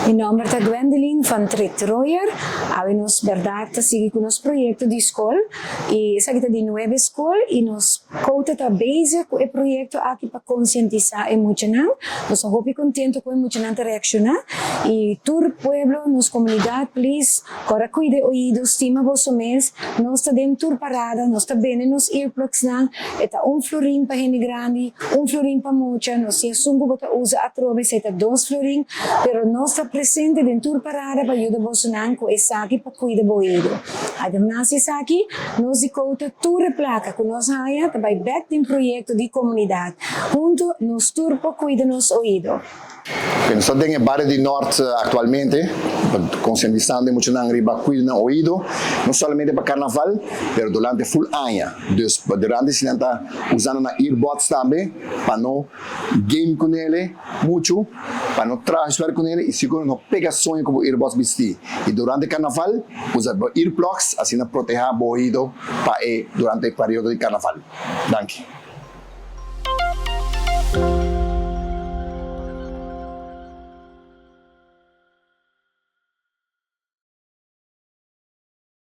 Mi nòmber ta Gwendeline van Trit-Royer. Awe nos bèrdat ta sigui ku nos proyekto di skol i esaki ta di nuebe skol i nos Quota ta bezig ku e proyekto aki pa konsientisá e muchanan. Nos ta hopi kontentu ku e muchanan ta reakshoná i tur pueblo, nos komunidat, please kòrda kuida e oido, stima boso mes. Nos ta den tur parada, nos ta bende nos earplugsnan. E ta un florin pa hende grandi, un florin pa mucha. Nos tin esun ku bo ta usa atrobe, esei ta dos florin. Pero nos ta presente den tur parada pa yuda bosonan ku esaki pa kuida bo oido. Ademas di esaki, nos di Kouta tur e plaka ku nos haña ta bai bèk den proyekto di komunidat. Huntu nos tur por kuida nos oido. Nos ta den e bario di Nort aktualmente, konsientisando e muchanan riba kuida nan oido, no solamente pa karnaval, pero durante ful aña. Dus durante si nan ta usando nan earbuds tambe pa no game ku nele muchu, pa no traha suerte ku nele i sigur no pega soño ku bo earbuds bisti. I durante karnaval usa bo earplugs asina protehá bo oido pa e durante e periodo di karnaval. Danki.